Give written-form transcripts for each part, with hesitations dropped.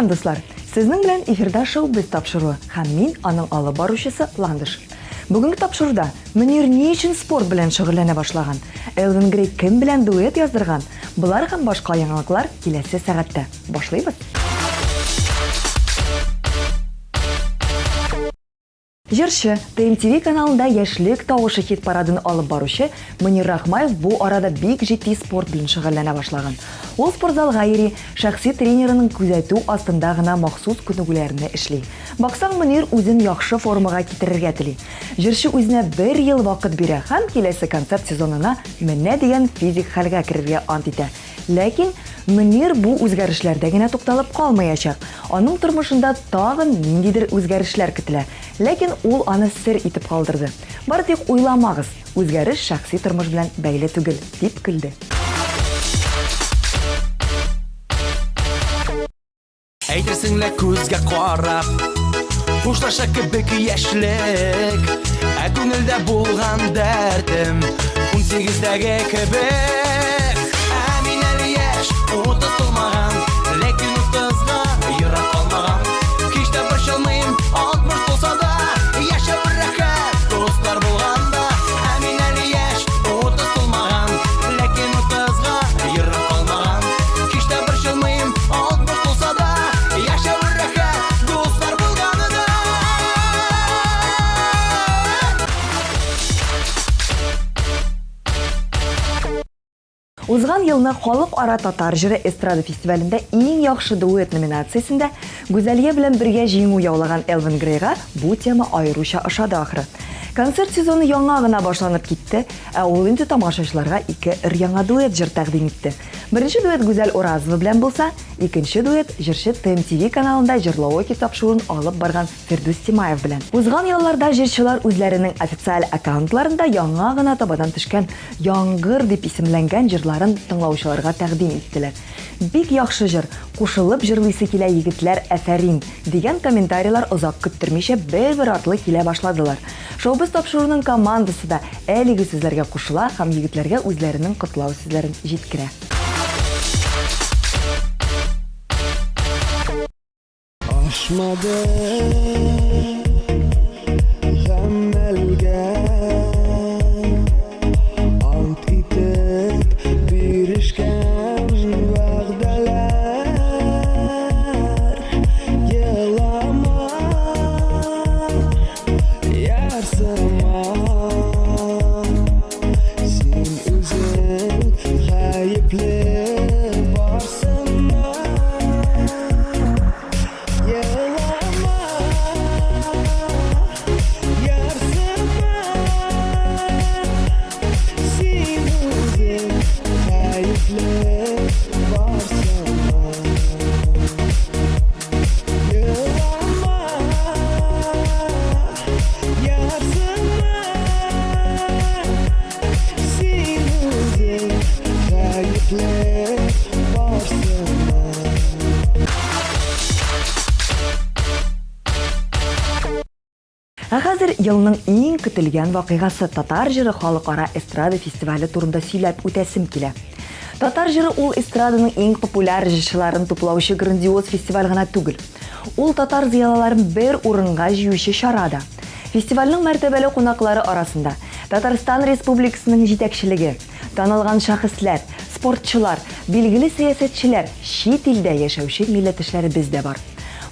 Сәлам, дуслар! Сезнең белән эфирда шоу Без тапшыруы һәм мин, аның алып баручысы Ландыш. Бүгенге тапшыруда Мөнир ни өчен спорт белән шөгыльләнә башлаган, Элвин Грей кем белән дуэт яздырган, болар һәм башка яңалыклар киләсе сәгатьтә. Башлыйбыз! Җырчы, TMTV каналында Яшьлек тавышы хит-парадын алып баручы Мөнир Рахмаев бу арада бик җитди спорт белән шөгыльләнә башлаган. Ул спортзалга йөри, шәхси тренерының күзәтү астында гына махсус күнегүләрне эшли. Баксаң, Мөнир үзен яхшы формага китерергә тели. Җырчы үзенә бер ел вакыт бирә һәм киләсе концерт сезонына менә дигән физик хәлгә керергә ант итә. Ләкин Мөнир бу үзгәрешләрдә генә тукталып калмаячак. Аның тормышында тагын ниндидер үзгәрешләр көтелә. Ләкин ул аны сер итеп калдырды. Бары тик уйламагыз, үзгәреш шәхси тормыш белән бәйле түгел, дип көлде. Әйтерсең лә күзгә карап Хушлаша кебек яшьлек Ә күңелдә булган дәртем Унсигездәге кебек Ә мин әле яшь, утыз тулмаган Ләкин утызга ерак калмаган Һич тә борчылмыйм, алтмыш тулса да Яшәү рәхәт, дуслар булганда Ә мин әле яшь, утыз тулмаган Ләкин утызга ерак калмаган Һич тә борчылмыйм, 60 тулса да, Яшәве рәхәт, дуслар булганына. Узган елны Халыкара татар җыры эстрада фестивалендә Иң яхшы дуэт номинациясендә Гүзәлия белән бергә җиңү яулаган Элвин Грейга бу тема аеруча ошады ахры. Концерт сезоны яңа гына башланып китте, ә ул инде тамашачыларга ике өр-яңа дуэт җыр тәкъдим итте. Беренче дуэт Гүзәл Уразова белән булса, икенче дуэт җырчы ТМТV каналында Җырлаоке тапшыруын алып барган Фирдүс Тимаев белән. Узган ялларда җырчылар үзләренең официаль аккаунтларында яңа гына табадан төшкән Яңгыр дип исемләнгән җырларын тыңлаучыларга тәкъдим иттеләр. Бик яхшы җыр, кушылып җырлыйсы килә егетләр, әфәрин! дигән комментарийлар озак көттермичә бер-бер артлы килә башладылар. Шоу-біз тапшыруының командасы да әлеге сүзләргә кушыла һәм егетләргә үзләренең котлау сүзләрен җиткерә. Ашмады гамәлгә Ант итеп бирешкән вәгъдәләр Елама Ярсыма, син үзең гаепле барсына. Елама, ярсыма, син үзең гаепле барсына. Ә хәзер елның иң көтелгән вакыйгасы Татар җыры халыкара эстрада фестивале турында сөйләп үтәсем килә. Татар җыры ул эстраданың иң популяр җырчыларын туплаучы грандиоз фестиваль гына түгел. Ул татар зыялыларын бер урынга җыючы чара да. Фестивальнең мәртәбәле кунаклары арасында Татарстан Республикасының җитәкчелеге, танылган шәхесләр, спортчылар, билгеле сәясәтчеләр, чит илдә яшәүче милләттәшләребез дә бар.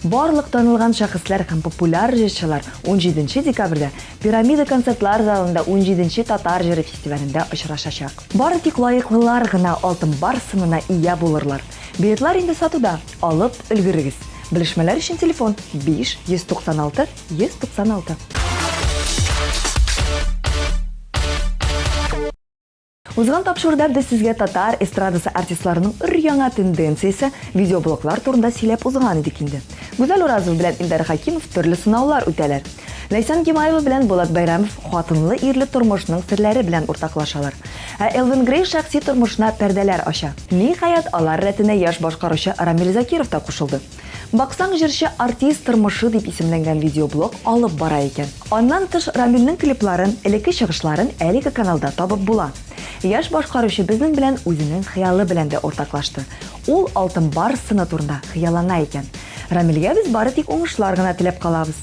Барлык танылган шәхесләр һәм популяр җырчылар унҗиденче декабрьдә Пирамида концертлар залында унҗиденче Татар җыры фестивалендә очрашачак. Бары тик лаеклылар гына Алтын Барс сынына ия булырлар. Билетлар инде сатуда, алып өлгерегез. Белешмәләр өчен телефон, 5 196 196. Узган тапшыруда без сезгә татар эстрадасы артистларының өр-яңа тенденциясе, видеоблоглар турында сөйләп узган идек инде. Гүзәл Уразова белән Илдар Хәкимов төрле сынаулар үтәләр. Ләйсән Гимаева белән Булат Бәйрәмов хатынлы-ирле тормышның серләре белән уртаклашалар. Ә Элвин Грей шәхси тормышына пәрдәләр ача. Ниһаять, алар рәтенә яшь башкаручы Рамил Закиров та кушылды. Баксаң, җырчы Артист тормышы дип исемләнгән видеоблог алып бара икән. Аннан тыш, Рамилнең клипларын, элекке чыгышларын әлеге каналда табып була. Яшь башкаручы безнең белән үзенең хыялы белән дә уртаклашты. Ул Алтын Барс сыны турында хыяллана икән. Рамилгә без бары тик уңышлар гына теләп калабыз.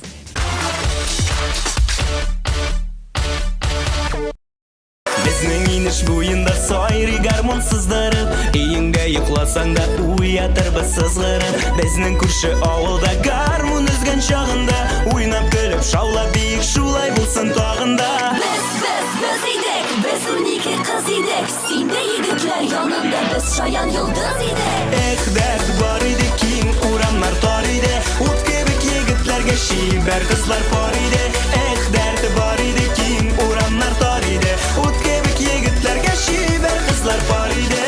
Безнең инеш буенда сайрый гармун сыздырып, Өеңдә йокласаң да уятырбыз сызгырып. Безнең күрше авылда гармун өзгән чагында, Уйнап көлеп шаулап биек шулай булсын тагын да. Без, без, без идек, без 12 кыз идек, Син дә егетләр янында без шаян йолдыз идек. Эх, дәрт бар иде, киң урамнар тар иде, Ут кебек егетләргә чибәр кызлар пар иде. Эх, дәрт бар иде, киң урамнар тар иде, Ут кебек егетләргә чибәр кызлар пар иде.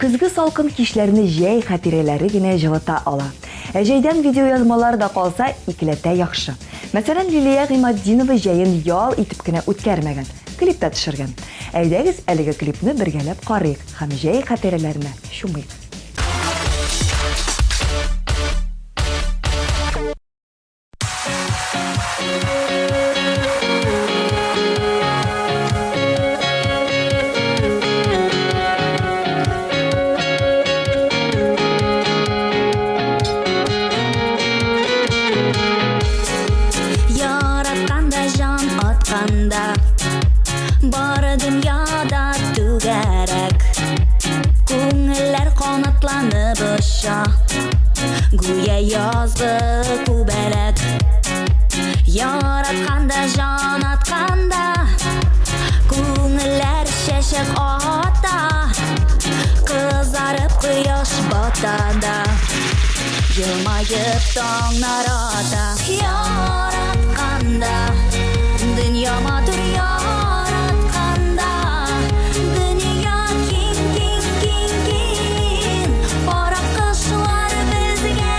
Көзге салкын кичләрне җәй хатирәләре генә җылыта ала. Ә җәйдән видеоязмалар да калса, икеләтә яхшы. Мәсәлән, Лилия Гыйматдинова җәен ял итеп кенә үткәрмәгән, клип та төшергән. Әйдәгез, әлеге клипны бергәләп карыйк һәм җәй хатирәләренә чумыйк. Яратканда җан атканда Бары дөньяда түгәрәк Күңелләр канатланып оча Гүя язгы күбәләк Яратканда җан атканда Күңелләр чәчәк ата Кызарып кояш бата да Елмаеп таңнар ата Яратканда Дөнья матур яратканда Дөнья киң, киң, киң, киң Пар аккошлар безгә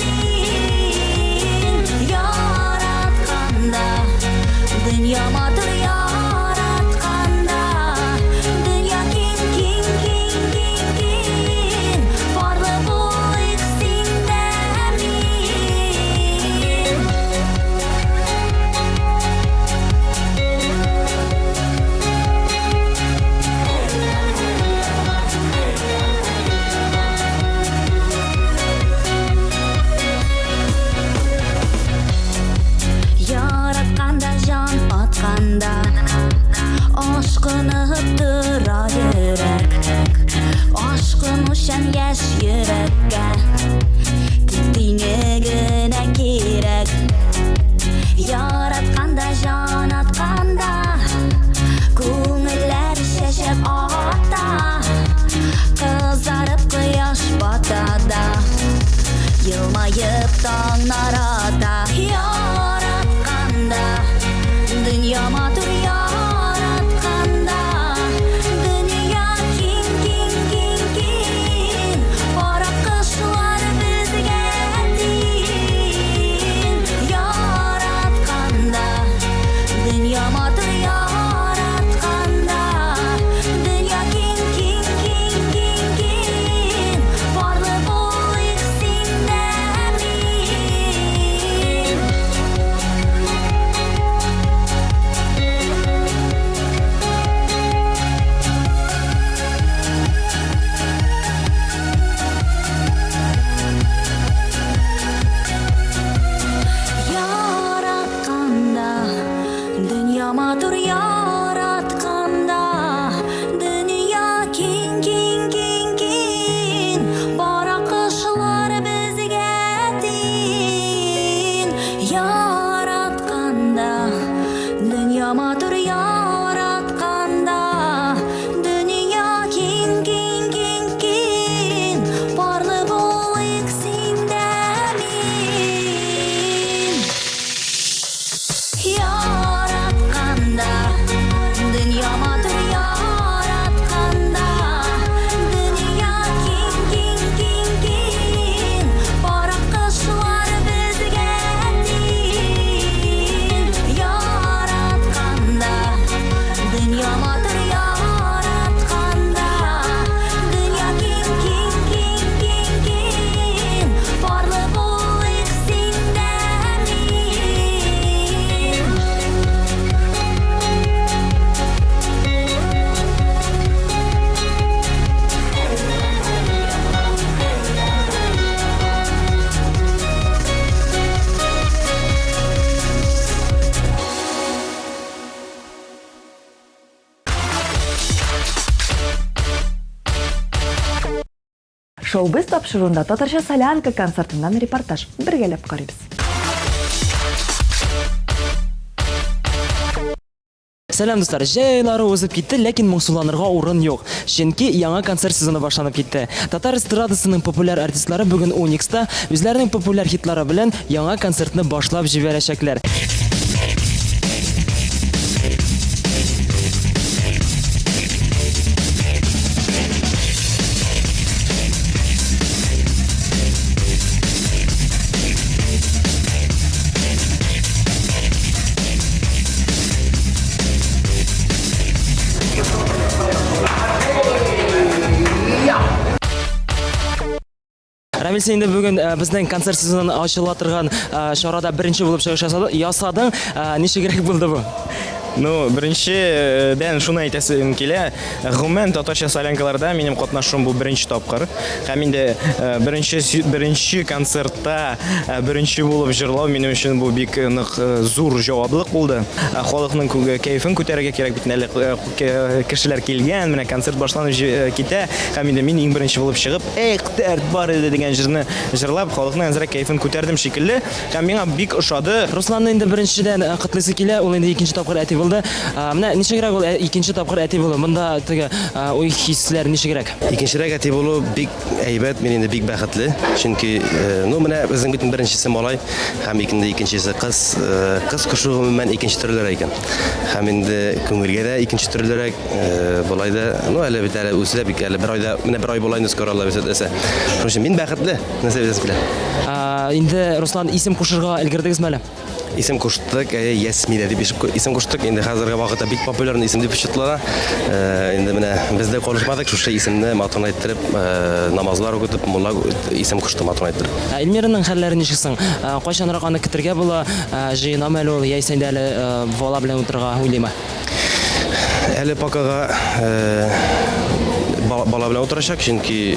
тиң Яратканда Дөнья матур яратканда Дөнья киң, киң, киң, киң, киң Парлы булыйк син дә мин. Яратканда җан атканда Ашкынып тора йөрәк Ашкынучан яшь йөрәккә Тик тиңе генә кирәк Яратканда җан атканда Күңелләр чәчәк ата Кызарып кояш бата да Елмаеп таңнар ата Яратканда Дөнья матур яратканда Дөнья киң, киң, киң, киң Пар аккошлар безгә тиң Яратканда Дөнья матур яратканда Дөнья киң, киң, киң, киң, киң Парлы булыйк син дә мин. Шоу-біз тапшыруында Татарча солянка концертыннан репортаж. Бергәләп карыйбыз. Сәлам, дуслар! Җәй айлары узып китте, ләкин моңсуланырга урын юк. Чөнки яңа концерт сезоны башланып китте. Татар эстрадасының популяр артистлары бүген Уникста үзләренең популяр хитлары белән яңа концертны башлап җибәрәчәкләр. Рамил, син инде бүген э, безнең концерт сезонын ачыла торган э, чарада беренче булып чыгыш ясадың. Э, ничегрәк булды бу? Ну, беренчедән шуны әйтәсем килә. Гомумән, татарча солянкаларда минем катнашуым бу беренче тапкыр. Һәм инде э, беренче беренче концертта э, беренче булып җырлау минем өчен бу бик э, нык зур җаваплылык булды. Халыкның кәефен күтәрергә кирәк бит әле кешеләр килгән, менә концерт башланып китә. Һәм инде мин иң беренче булып чыгып, "Эх, дәрт бар иде" дигән җырны җырлап, халыкның әзрәк кәефен күтәрдем шикелле. Һәм миңа бик ошады. Русланны инде беренчедән э, котлыйсы килә, ул инде икенче тапкыр әти булды. Э, менә ничегрәк ул э, икенче тапкыр әти булу? Монда теге уй хисләр ничегрәк? Икенчерәк әти булу бик әйбәт, мин инде бик бәхетле. Чөнки, ну менә безнең бит беренчесе малай һәм икенде икенчесе кыз. Кыз кеше гомумән икенче төрлерәк икән. Һәм инде күңелгә дә икенче төрлерәк. Болай да, ну әле бит әле үсә бик әле бер айда, менә бер ай була инде скоро Алла бирсә. Шуның өчен мин бәхетле. Нәрсә әйтәсең килә? Инде, Руслан, исем кушырга өлгердегезме әле? Исем куштык, әйе, Ясминә дип исем куштык. Инде хәзерге вакытта бик популярный исем дип чытлана. Э, инде менә без дә калышмадык, шушы исемне матур әйттереп, э, намазлар укытып, мулла исем кушты матур әйттереп. Ә Эльмираның хәлләре ничек соң? Э, кайчанрак аны көтергә була? Җыенамы әле ул, яисә инде әле бала белән утырырга уйлыймы? Әле покага бала белән утырачак, чөнки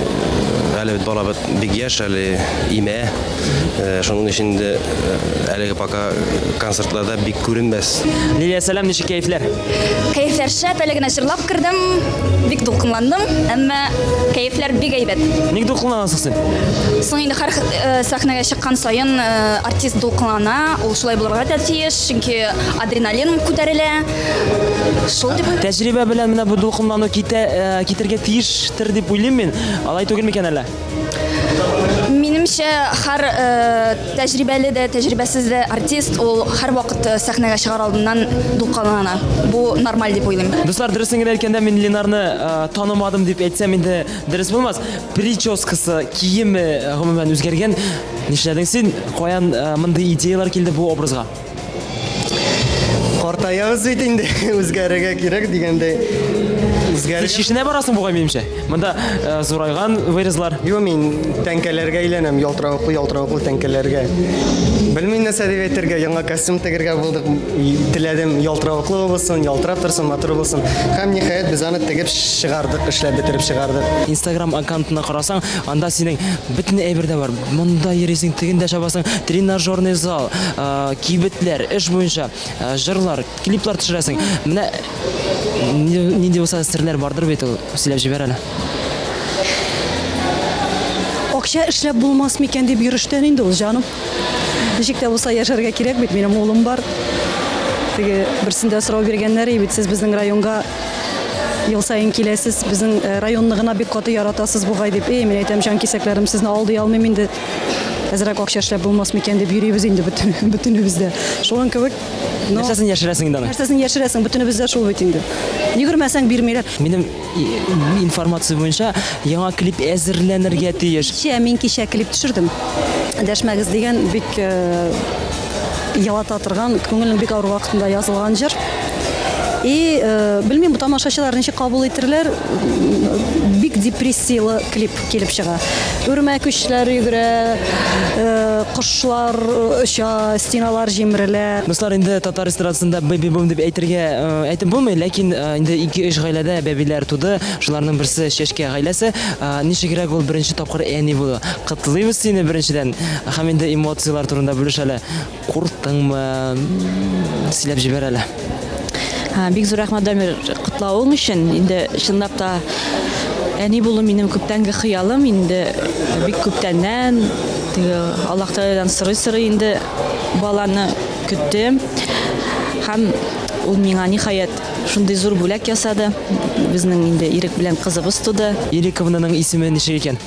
әле бит бала бик яшь, әле имә. Шуның өчен инде әлеге пока концертларда бик күренмәс. Лилия, сәлам, ничек кәефләр? Кәефләр шәп, әле генә җырлап кердем, бик дулкынландым, әмма кәефләр бик әйбәт. Ник дулкынланасың син? Соң инде һәр сәхнәгә чыккан саен артист дулкынлана, ул шулай булырга да тиеш, чөнки адреналин күтәрелә. Шул дип уйлыйм. Тәҗрибә белән менә бу дулкынлану китә, э, китергә тиештер дип уйлыйм мин. Алай түгел микән әллә? Минемчә, һәр э, тәҗрибәле дә, тәҗрибәсез дә артист ул һәрвакыт э, сәхнәгә чыгар алдыннан дулкынлана. Бу нормаль дип уйлыйм. Дуслар, дөресен генә әйткәндә, мин Ленарны э, танымадым дип әйтсәм инде дөрес булмас. Прическасы, киеме э, гомумән үзгәргән. Нишләдең син? Каян э, мондый идеяләр килде бу образга? Картаябыз бит инде, үзгәрергә кирәк дигәндәй. Үзгәрергә. Син чишенә барасың бугай минемчә. Монда э, зурайган вырезлар. Юк, мин тәңкәләргә әйләнәм, ялтыравыклы, ялтыравыклы тәңкәләргә. Белмим нәрсә дип әйтергә, яңа костюм тегергә булдык. Теләдем, ялтыравыклы булсын, ялтырап торсын, матур булсын. Һәм ниһаять без аны тегеп чыгардык, эшләп бетереп чыгардык. Инстаграм аккаунтына карасаң, анда синең бөтен әйбер дә бар. Монда йөрисең, тегендә чабасың, тренажерный зал, э, кибетләр, эш буенча э, җырлар, клиплар төшерәсең. Менә нинди булса серләр бардыр бит ул, сөйләп җибәр әле. Акча эшләп булмас микән дип йөрештән инде ул, җаным. Ничек тә булса яшәргә кирәк бит, минем улым бар. Теге берсендә сорау биргәннәр бит, сез безнең районга ел саен киләсез, безнең э, районны гына бик каты яратасыз бугай дип. Эй, мин әйтәм, җан кисәкләрем, сезне алдый алмыйм инде. Әзрәк акча эшләп булмас микән дип йөрибез инде бөтен, бөтенебез дә. Шуның кебек. Но... Нәрсәсен яшерәсең инде аны? Нәрсәсен яшерәсең? Бөтенебез дә шул бит инде. Йөгермәсәң бирмиләр. Минем информация буенча яңа клип әзерләнергә тиеш. Кичә мин кичә клип төшердем. Дәшмәгез дигән бик э, елата торган, күңелнең бик авыр вакытында язылган җыр. И э, белмим, бу тамашачылар ничек кабул итерләр. Бик депрессиялы клип килеп чыга. Үрмәкүчләр йөгерә, э, кошлар оча, стеналар җимерелә. Дуслар, инде татар эстрадасында бэби-бум дип әйтергә э, әйтеп булмый, ләкин инде ике-өч гаиләдә бәбиләр туды. Шуларның берсе Чәчкә гаиләсе. Ничегрәк ул беренче тапкыр әни булу? Котлыйбыз сине беренчедән. Һәм инде эмоцияләр турында бүлеш әле. Курктыңмы? Сөйләп җибәр әле. Бик зур рәхмәт, Дамир, котлавың өчен. Инде чынлап та Әни булу минем күптәнге хыялым инде, бик күптәннән, теге Аллаһ Тәгаләдән сорый-сорый инде баланы көттем. Һәм ул миңа ниһаять шундый зур бүләк ясады. Безнең инде Ирек белән кызыбыз туды. Ирековнаның исеме ничек икән?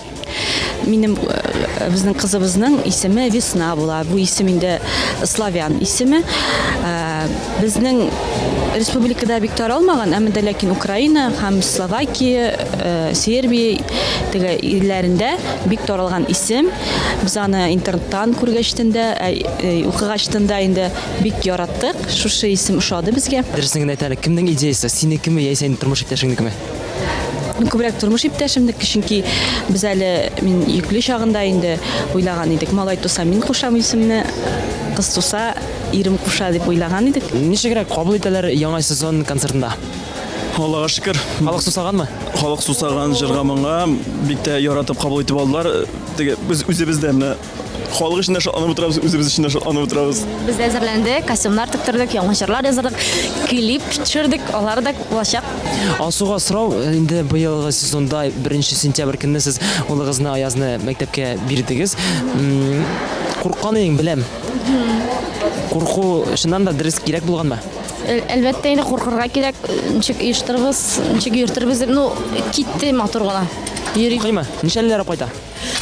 Минем э, безнең кызыбызның исеме Весна була. Бу исем инде славян исеме. Э, безнең республикада бик таралмаган, әмма дә ләкин Украина һәм Словакия, э, Сербия теге илләрендә бик таралган исем. Без аны интернеттан күргәчтен дә, укыгачтын да инде бик яраттык. Шушы исем ошады безгә. Дөресен генә әйт әле, кемнең идеясе? Синекеме яисә инде тормыш иптәшеңнекеме? Ну, күбрәк тормыш иптәшемнеке, чөнки без әле мин йөкле чагында инде уйлаган идек. Малай туса мин кушам исемне, кыз туса ирем куша дип уйлаган идек. Ничегрәк кабул итәләр яңа сезон концертында? Аллага шөкер. Халык сусаганмы? Халык сусаган җырга моңа бик тә яратып кабул итеп алдылар. Теге без үзебез дә менә халык өчен дә шатланып утырабыз, үзебез өчен дә шатланып утырабыз. Без дә әзерләндек, костюмнар тектердек, яңа җырлар яздырдык, клип төшердек, алар да булачак. Алсуга сорау, инде быелгы сезонда 1 сентябрь көнне сез улыгызны Аязны мәктәпкә бирдегез. Курккан идең, беләм. Курку чыннан да дөрес кирәк булганмы? Әлбәттә инде куркырга кирәк, ничек оештырырбыз, ничек йөртербез дип, ну, китте матур гына. Йөри. Кыймы? Ничәлеләр кайта?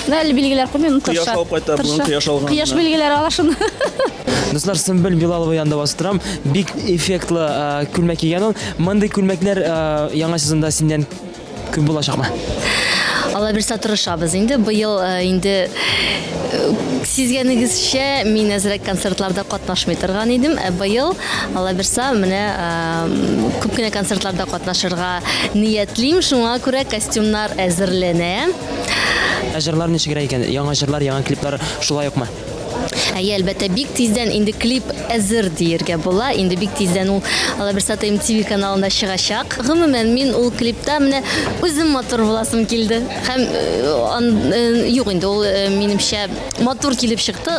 Менә әле билгеләр куймыйм, тырыша. Кояш алып кайта, бүген кояш алган. Кояш билгеләре ала шуны. Дуслар, Сөмбел Билалова янында басып торам. Бик эффектлы э, күлмәк кигән ул. Мондый күлмәкләр э, яңа сезонда синнән күп булачакмы? Алла бирсә тырышабыз инде. Быел э, инде сизгәнегезчә, мин әзрәк концертларда катнашмый торган идем. Ә быел, Алла бирсә, менә күп кенә концертларда катнашырга ниятлим. Шуңа күрә костюмнар әзерләнә. Ә җырлар ничегрәк икән? Яңа җырлар, яңа клиплар шулай укмы? Әйе, әлбәттә, бик тиздән инде клип әзер диергә була. Инде бик тиздән ул Алла бирса ТМТВ каналында чыгачак. Гомумән, мин ул клипта менә үзем матур буласым килде. Һәм э, э, юк инде ул э, минемчә матур килеп чыкты.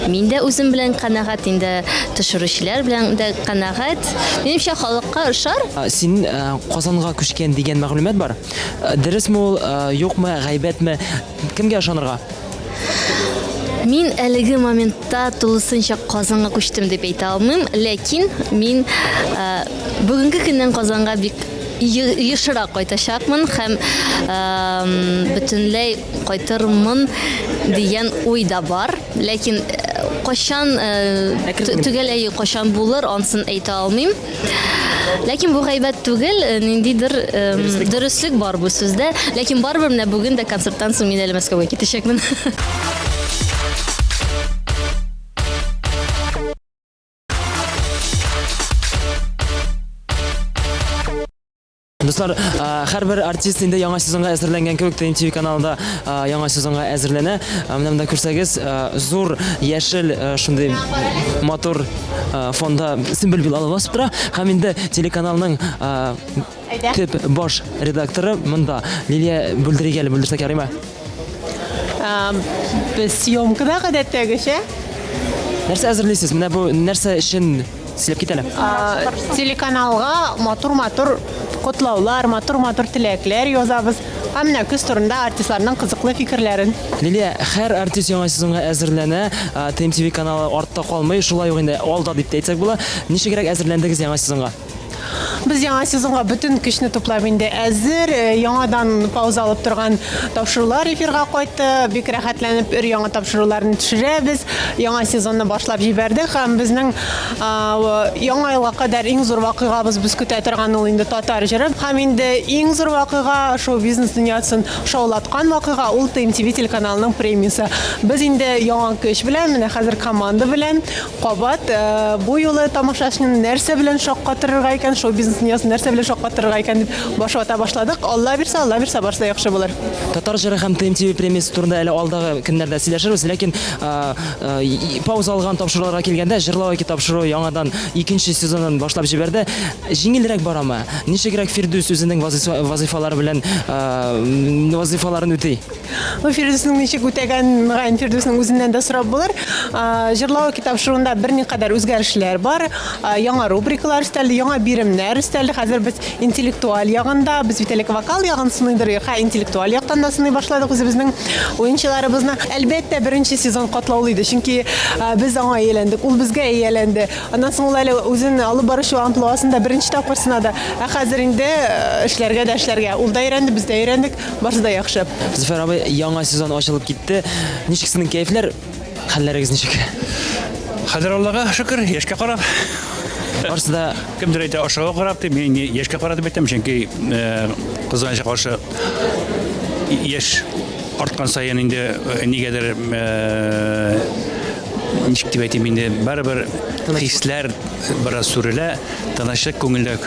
Мин дә үзем белән канәгать, инде төшерүчеләр белән дә канәгать. Минемчә, халыкка ошар. Син Казанга күчкән дигән мәгълүмат бар. Э, дөресме ул, э, юкмы, гайбәтме? Кемгә ышанырга? Мин әлеге моментта тулысынча Казанга күчтем дип әйтә алмыйм, ләкин мин э, бүгенге көннән Казанга бик ешрак кайтачакмын һәм бөтенләй кайтырмын дигән уй да бар. Ләкин кайчан төгәл әйе кайчан булыр, ансын әйтә алмыйм. Ләкин бу гайбәт түгел, э, ниндидер дөреслек бар бу сүздә. Ләкин барыбер менә бүген дә концерттан соң мин әле Мәскәүгә китәчәкмен. Дуслар, һәрбер артист инде яңа сезонга әзерләнгән кебек ТНТВ каналында яңа сезонга әзерләнә. Менә монда күрсәгез, зур яшел шундый матур фонда Сөмбел Билалова басып тора. Һәм инде телеканалның төп баш редакторы монда. Лилия бүлдерик әле, бүлдерсәк ярыймы? Без съемкада гадәттәгечә. Нәрсә әзерлисез? Менә бу нәрсә өчен Сөйләп кит әле. Телеканалга матур-матур котлаулар, матур-матур теләкләр язабыз. Һәм менә көз турында артистларның кызыклы фикерләрен. Лилия, һәр артист яңа сезонга әзерләнә. ТМТВ каналы артта калмый, шулай ук инде алда дип тә әйтсәк була. Ничегрәк әзерләндегез яңа сезонга? Без яңа сезонга бөтен көчне туплап инде әзер. Э, яңадан пауза алып торган тапшырулар эфирга кайтты. Бик рәхәтләнеп өр-яңа тапшыруларны төшерәбез. Яңа сезонны башлап җибәрдек һәм безнең яңа елга кадәр иң зур вакыйгабыз без көтә торган ул инде татар җыры. Һәм инде иң зур вакыйга шоу-бизнес дөньясын шаулаткан вакыйга ул ТМТВ телеканалының премиясе. Без инде яңа көч белән, менә хәзер команда белән Кабат э, бу юлы тамашачыны нәрсә белән шаккатырырга икән, шоу-бизнес дөньясын нәрсә белән шаккатырырга икән дип баш вата башладык. Алла бирсә, Алла бирсә, барысы да яхшы булыр. Татар җыры һәм ТМТВ премиясе турында әле алдагы көннәрдә сөйләшербез, ләкин э, э, пауза алган тапшыруларга килгәндә, Җырлау яки тапшыру яңадан икенче сезонын башлап җибәрде. Җиңелрәк барамы? Ничегрәк Фирдүс үзенең вазыйфалары белән вазыйфаларын үти? Ну, Фирдүснең ничек үтәгән, мөгаен Фирдүснең үзеннән дә сорап булыр. Җырлау китап шуында берникадәр үзгәрешләр бар. Яңа рубрикалар өстәлде, яңа биремнәр. өстәлде. Хәзер без интеллектуаль ягында, без бит элек вокал ягын сыныйдыр, ха, интеллектуаль яктан да сыный башладык үзебезнең уенчыларыбызны. Әлбәттә, беренче сезон катлаулы иде, чөнки без аңа ияләндек, ул безгә ияләнде. Аннан соң ул әле үзен алып баручы амплуасында беренче тапкыр сынады. Ә хәзер инде эшләргә дә эшләргә. Ул да өйрәнде, без дә өйрәндек, барысы да яхшы. Зөфәр абый, яңа сезон ачылып китте. Ничек сезнең кәефләр? Хәлләрегез ничек? Хәзер Аллага шөкер, яшькә карап. Барысы да кемдер әйтә ашауга карап дип, мин яшькә карап дип әйтәм, чөнки э, кызганычка каршы яшь арткан саен инде э, нигәдер э, ничек дип әйтим инде, барыбер хисләр бераз сүрелә, тынычлык күңелдә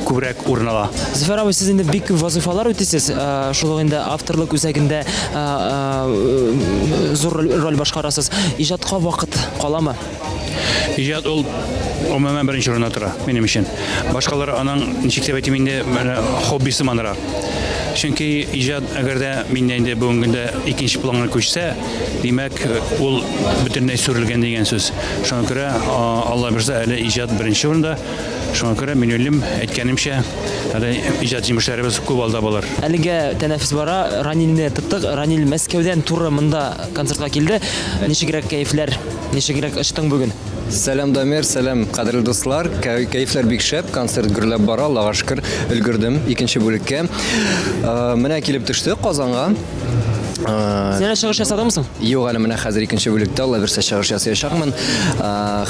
күбрәк урын ала. Зөфәр абый, сез инде бик күп вазыйфалар үтисез, шул ук инде авторлык үзәгендә зур роль башкарасыз. Иҗатка вакыт каламы? Иҗат ул гомумән беренче урында тора минем өчен. Башкалар аның ничек дип әйтим инде, менә хобби сыманрак. Чөнки иҗат әгәр дә миндә инде бүгенге көндә икенче планга күчсә, димәк, ул бөтенләй сүрелгән дигән сүз. Шуңа күрә, Алла бирсә, әле иҗат беренче урында. Шуңа күрә мин уйлыйм, әйткәнемчә, әле иҗат җимешләребез күп алда булыр. Әлегә тәнәфес бара, Ранилне тоттык. Ранил Мәскәүдән туры монда концертка килде. Ничегрәк кәефләр, ничегрәк очтың бүген? Сәлам, Дамир, сәлам, кадерле дуслар. Кәефләр бик шәп, концерт гөрләп бара, Аллага шөкер, өлгердем икенче бүлеккә. Менә килеп төште Казанга. Син әле чыгыш ясадыңмы соң? Юк, әле менә хәзер икенче бүлектә Алла бирсә чыгыш ясаячакмын.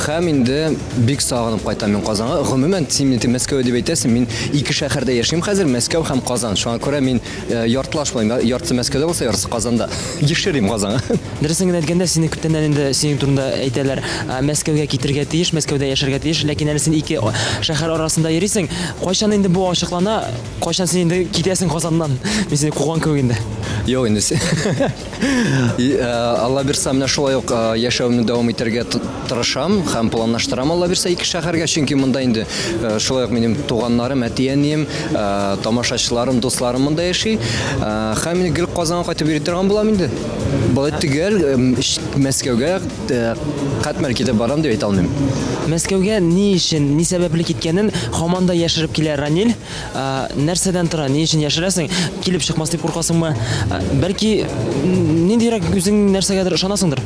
Һәм инде бик сагынып кайтам мин Казанга. Гомумән, син мине Мәскәү дип әйтәсең, мин ике шәһәрдә яшим хәзер, Мәскәү һәм Казан. Шуңа күрә мин э, яртылаш булам. Яртысы Мәскәүдә булса, яртысы Казанда. Еш йөрим Казанга. Дөресен генә әйткәндә, сине күптәннән инде синең турында әйтәләр, Мәскәүгә китергә тиеш, Мәскәүдә яшәргә тиеш, ләкин әле син ике шәһәр арасында йөрисең. Кайчан инде бу ачыклана? Кайчан син инде китәсең Казаннан? Мин сине куган кебек инде. Юк инде. Э, Алла бирса, менә шулай ук э, яшәвемне дәвам итәргә тырышам һәм планлаштырам Алла бирса ике шәһәргә, чөнки монда инде э, шулай ук минем туганнарым, әти-әнием, тамашачыларым, дусларым монда яши. Һәм мин гел Казанга кайтып йөри торган булам инде. Болай төгәл Мәскәүгә катмәл китеп барам дип әйтә алмыйм. Мәскәүгә ни өчен, ни сәбәпле киткәнен һаман да яшереп килә Ранил. Нәрсәдән тора, ни өчен яшерәсең? Килеп чыкмас дип куркасыңмы? Бәлки, ниндирәк үзең нәрсәгәдер ышанасыңдыр?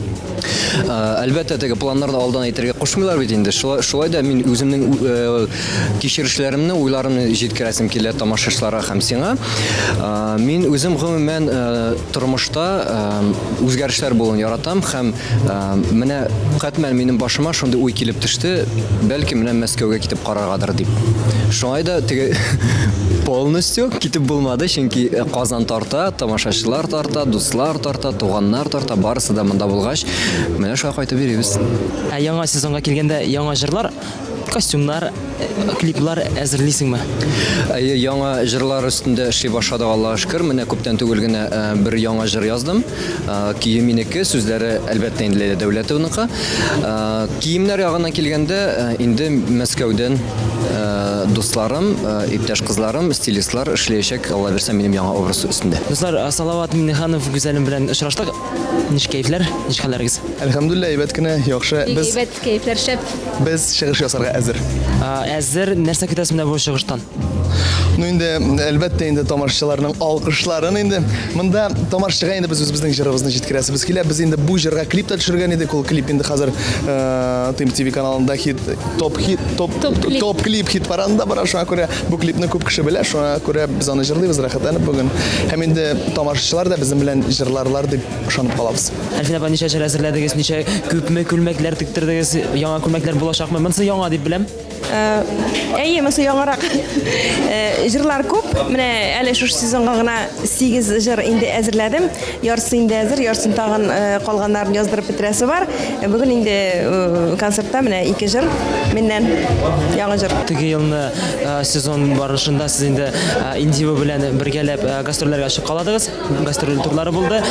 Әлбәттә, теге планнарны алдан әйтергә кушмыйлар бит инде. Шулай, шулай да мин үземнең э, кичерешләремне, уйларымны җиткерәсем килә тамашачыларга һәм сиңа. Мин үзем гомумән э, тормышта э, үзгәрешләр булуын яратам һәм Менә катмән минем башыма шундый уй килеп төште, бәлки менә Мәскәүгә китеп караргадыр дип. Шулай да теге полностью китеп булмады, чөнки э, Казан тарта, тамашачылар тарта, дуслар тарта, туганнар тарта, барысы да монда булгач, менә шулай кайтып йөрибез. Ә яңа сезонга килгәндә яңа җырлар, костюмнар, Клиплар әзерлисеңме? Әйе, яңа җырлар өстендә эшли башладык, Аллага шөкер. Менә күптән түгел генә э, бер яңа җыр яздым. Э, көе минеке, сүзләре, әлбәттә, инде Ләйлә Дәүләтованыкы. Э, киемнәр ягыннан килгәндә, инде Мәскәүдән дусларым, иптәш кызларым, стилистлар эшләячәк, Алла бирсә, минем яңа образ өстендә. Дуслар, Салават Миңнеханов Гүзәлем белән очраштык. Ничек кәефләр, ничек хәлләрегез? Әлхәмдулилла, әйбәт кенә, яхшы. Бик әйбәт, кәефләр шәп. Без чыгыш ясарга әзер. Әзер. Нәрсә көтәсез менә бу чыгыштан? Ну инде, әлбәттә инде тамашачыларның алкышларын инде. Монда тамашачыга инде без үзебезнең җырыбызны җиткерәсебез килә. Без инде бу җырга клип та төшергән идек. Ул клип инде хәзер Тим ТВ каналында хит, топ хит, топ топ клип хит парадында бара. Шуңа күрә бу клипны күп кеше белә. Шуңа күрә без аны җырлыйбыз рәхәтләнеп бүген. Һәм инде тамашачылар да безнең белән җырларлар дип ышанып калабыз. Әлфинә апа, ничә җыр әзерләдегез, ничә күпме күлмәкләр тектердегез, яңа күлмәкләр булачакмы? Монысы яңа дип беләм. Э, әйе, монысы яңарак. Э, җырлар күп. Менә әле шушы сезонга гына 8 җыр инде әзерләдем. Яртысы инде әзер, яртысын тагын э, калганнарын яздырып бетерәсе бар. Бүген инде концертта менә ике җыр миннән яңа җыр. Теге елны сезон барышында сез инде Индива белән бергәләп гастрольләргә чыккаладыгыз. Гастроль турлары булды.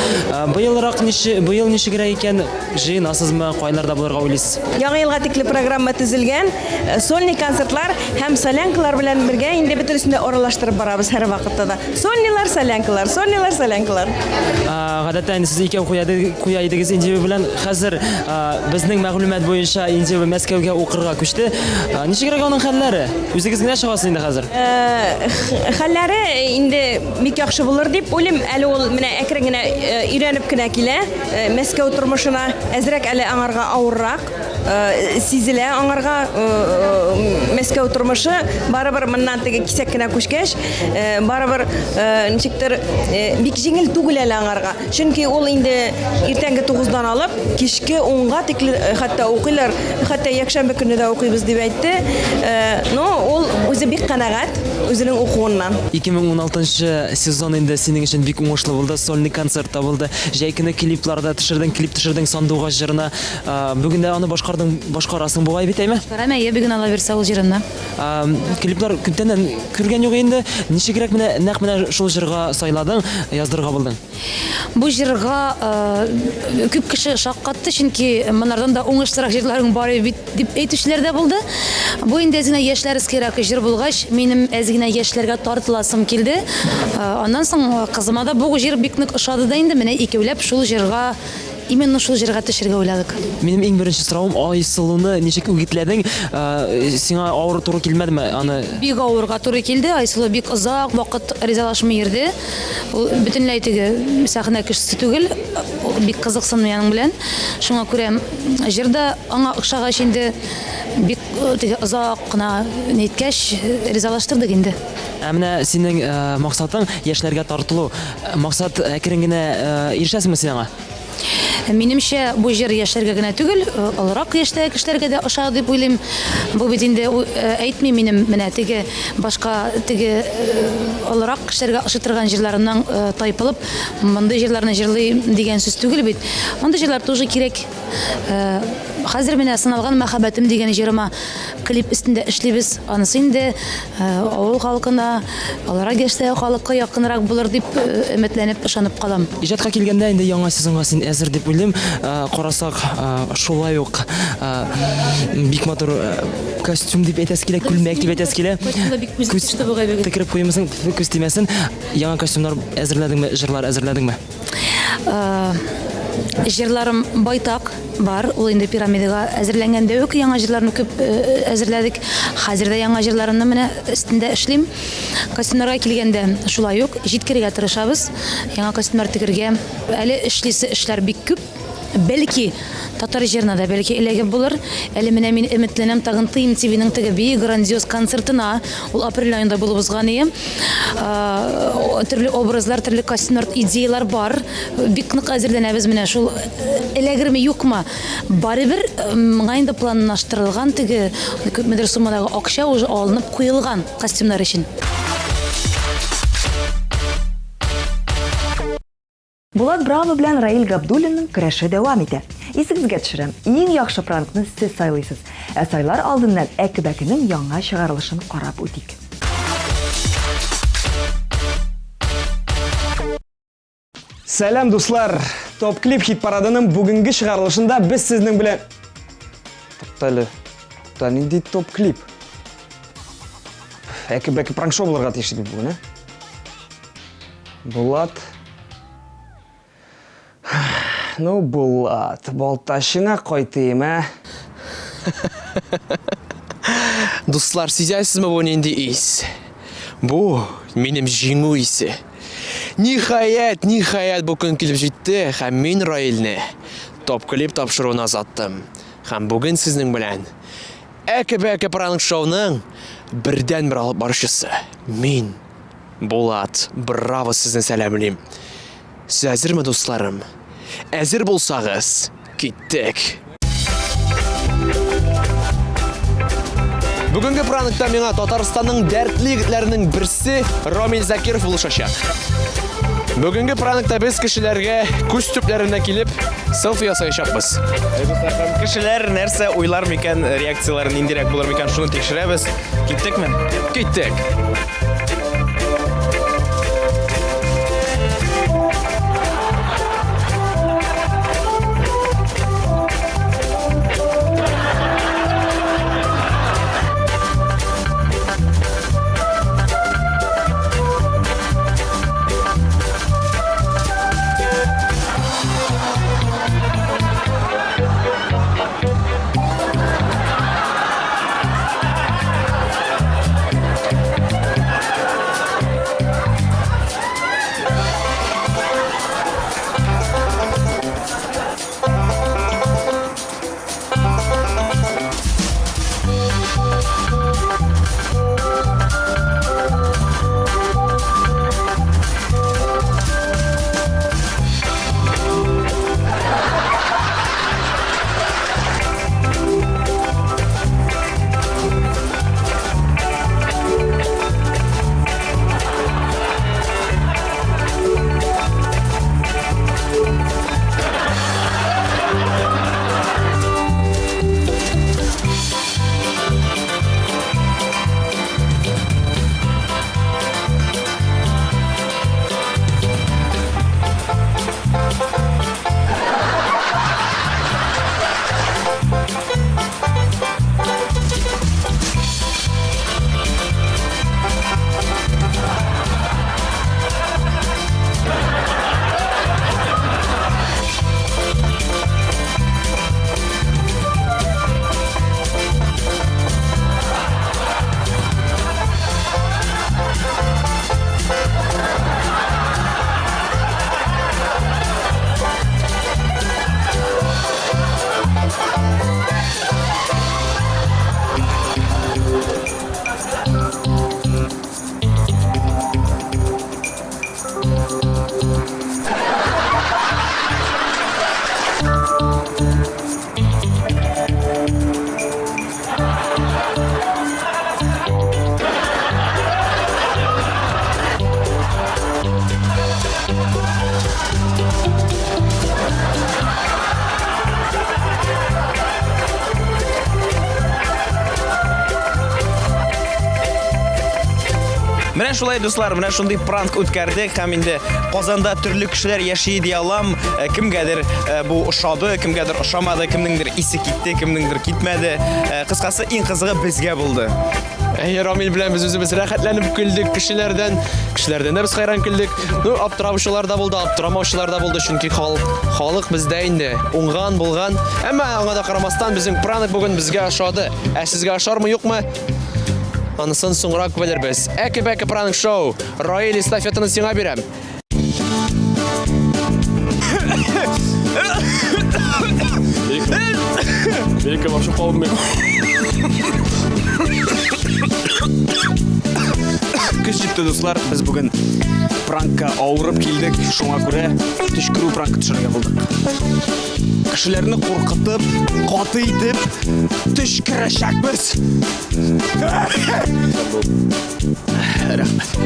Быелрак ниче, быел ничегрәк икән? Җыенасызмы? Кайларда булырга уйлыйсыз? Яңа елга тикле программа төзелгән. Сольный концертлар һәм солянкалар белән бергә инде бөтенесен дә аралаштырып барабыз һәрвакытта да. Сольныйлар, солянкалар, сольныйлар, солянкалар. Гадәттә инде сез икәү куя куя идегез Индива белән. Хәзер безнең мәгълүмат буенча Индива Мәскәүгә укырга күчте. Ничегрәк аның хәлләре? Үзегез генә чыгасыз инде хәзер. Хәлләре инде бик яхшы булыр дип уйлыйм. Әле ул менә әкрен генә өйрәнеп кенә килә. Мәскәү тормышына әзрәк әле аңарга авыррак. Сизелә аңарга Мәскәү тормышы барыбер моннан теге кисәк кенә күчкәч, барыбер ничектер бик җиңел түгел әле аңарга. Чөнки ул инде иртәнге 9-дан алып кичке 10-га тикле хәтта укыйлар, хәтта якшәмбе көнне дә укыйбыз дип әйтте. Но ул үзе бик канәгать үзенең укуыннан. 2016 сезон инде синең өчен бик уңышлы булды, сольный концерт та булды. Җәй көне клиплар да төшердең, клип төшердең Сандугач җырына. Бүген дә аны башкардың, башкарасың бугай бит, әйме? Башкарам, әйе, бүген ала бирсә ул җырымны. Клиплар күптәннән күргән юк инде. Ничегрәк менә нәкъ менә шул җырга сайладың, яздырырга булдың? Бу җырга күп кеше шаккатты, чөнки монардан да уңышлырак җырларың бар бит дип әйтүчеләр дә булды. Бу инде әз генә яшьләрскийрак җыр булгач, минем әз генә яшьләргә тартыласым килде. Аннан соң кызыма да бу җыр бик нык ошады да инде, менә икәүләп шул җырга Именно шул җырга төшергә уйладык. Минем иң беренче соравым, Айсылуны ничек үгетләдең? Сиңа авыр туры килмәдеме аны? Бик авырга туры килде. Айсылу бик озак вакыт ризалашмый йөрде. Ул бөтенләй теге сәхнә кешесе түгел, ул бик кызыксынмый аның белән. Шуңа күрә җыр да аңа охшагач инде бик теге озак кына ниткәч, ризалаштырдык инде. Ә менә синең максатың яшьләргә тартылу. Максат әкрен генә ирешәсеңме син аңа? Минемчә, бу җыр яшьләргә генә түгел, олырак яшьтәге кешеләргә дә ошар дип уйлыйм. Бу бит инде әйтми минем менә теге башка теге олырак кешеләргә ошый торган җырларымнан тайпылып, мондый җырларны җырлыйм дигән сүз түгел бит. Мондый җырлар тоже кирәк. Хәзер менә Сыналган мәхәббәтем дигән җырыма клип өстендә эшлибез. Анысы инде авыл халкына, олырак яшьтәге халыкка якынрак булыр дип өметләнеп, ышанып калам. Иҗатка килгәндә, инде яңа сезонга син әзер дип уйлыйм. Карасак, шулай ук бик матур костюм дип әйтәсе килә, күлмәк дип әйтәсе килә. Костюмда бик күз төште бугай бүген. Текереп куймыйсың, күз тимәсен. Яңа костюмнар әзерләдеңме, җырлар әзерләдеңме? Җырларым байтак бар. Ул инде пирамидага әзерләнгәндә үк яңа җырларны күп әзерләдек. Хәзер дә яңа җырларымны менә өстендә эшлим. Костюмнарга килгәндә шулай ук җиткерергә тырышабыз. Яңа костюмнар тегергә. Әле эшлисе эшләр бик күп. Бәлки, татар җырына да бәлки эләгеп булыр. Әле менә мин өметләнәм тагын Тыйм ТВның теге бөек грандиоз концертына. Ул апрель аенда булып узган ие. Төрле образлар, төрле костюмнар, идеялар бар. Бик нык әзерләнәбез менә шул эләгерме, юкмы. Барыбер моңа инде планлаштырылган теге күпмедер суммадагы акча уже алынып куелган костюмнар өчен. Булат Браво белән Раил Габдуллинның көрәше дәвам итә. Исегезгә төшерәм, иң яхшы пранкны сез сайлыйсыз. Ә сайлар алдыннан Әке-бәкенең яңа чыгарылышын карап үтик. Сәлам, дуслар! Топ клип хит парадының бүгенге чыгарылышында без сезнең белән Тукта әле. Тукта, нинди топ клип? Әке-бәке пранк-шоу булырга тиеш бит бүген, ә? Булат. Ну, Булат, балтачыңа кайтыйм, ә? Дуслар, сизәсезме бу нинди ис? Бу минем җиңү исе. Ниһаять, ниһаять бу көн килеп җитте һәм мин Раилне топ-клип тапшыруына озаттым. Һәм бүген сезнең белән Әке-бәке пранк-шоуның бердәнбер алып баручысы мин. Булат, браво сезне сәламлим. Сез әзерме, дусларым? Әзер булсагыз, киттек. Бүгенге пранкта миңа Татарстанның дәртле егетләренең берсе Рамил Закиров булышачак. Бүгенге пранкта без кешеләргә күз төпләренә килеп селфи ясаячакбыз. Кешеләр нәрсә уйлар микән, реакцияләре ниндирәк булыр микән, шуны тикшерәбез. Киттекме? Киттек. Менә шулай, дуслар, менә шундый пранк үткәрдек һәм инде Казанда төрле кешеләр яши ди алам. Э, кемгәдер э, бу ошады, кемгәдер ошамады, кемнеңдер исе китте, кемнеңдер китмәде. Э, кыскасы, иң кызыгы безгә булды. Әйе, Рамил белән без үзебез рәхәтләнеп көлдек кешеләрдән. Кешеләрдән дә без хәйран көлдек. Ну, аптыраучылар да булды, аптырамаучылар да булды, чөнки халык, халык бездә инде уңган, булган. Әмма аңа да карамастан безнең пранк бүген безгә ошады. Ә сезгә ошармы, юкмы? Анысын соңрак белербез. Әке-бәке пранк шоу. Раил эстафетаны сиңа бирәм. Великая вообще холодный. Көз җитте, дуслар. Без бүген пранкка авырып килдек. Шуңа күрә төчкерү пранкы төшерергә булдык. Кешеләрне куркытып, каты итеп төчкерәчәкбез. Рәхмәт.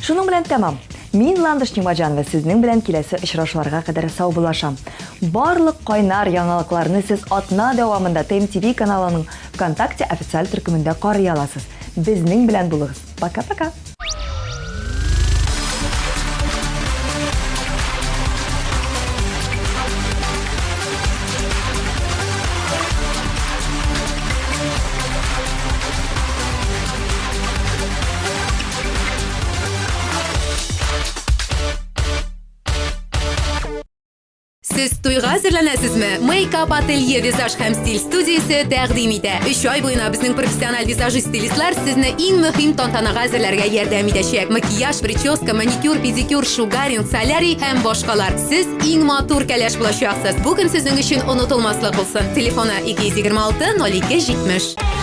Шуның белән тәмам. Мин Ландыш Нигъмәтҗанова сезнең белән киләсе очрашуларга кадәр саубуллашам. Барлык кайнар яңалыкларны сез атна дәвамында ТМТВ каналының ВКонтакте официаль төркемендә карый аласыз. Безнең белән булыгыз. Пока-пока. Сез туйга әзерләнәсезме? Мейкап ателье визаж һәм стиль студиясе тәкъдим итә. Өч ай буена безнең профессиональ визажист-стилистлар сезне иң мөһим тантанага әзерләргә ярдәм итәчәк. Макияж, прическа, маникюр, педикюр, шугаринг, солярий һәм башкалар. Сез иң матур кәләш булачаксыз. Бу көн сезнең өчен онытылмаслык булсын. Телефоны 226 02 70.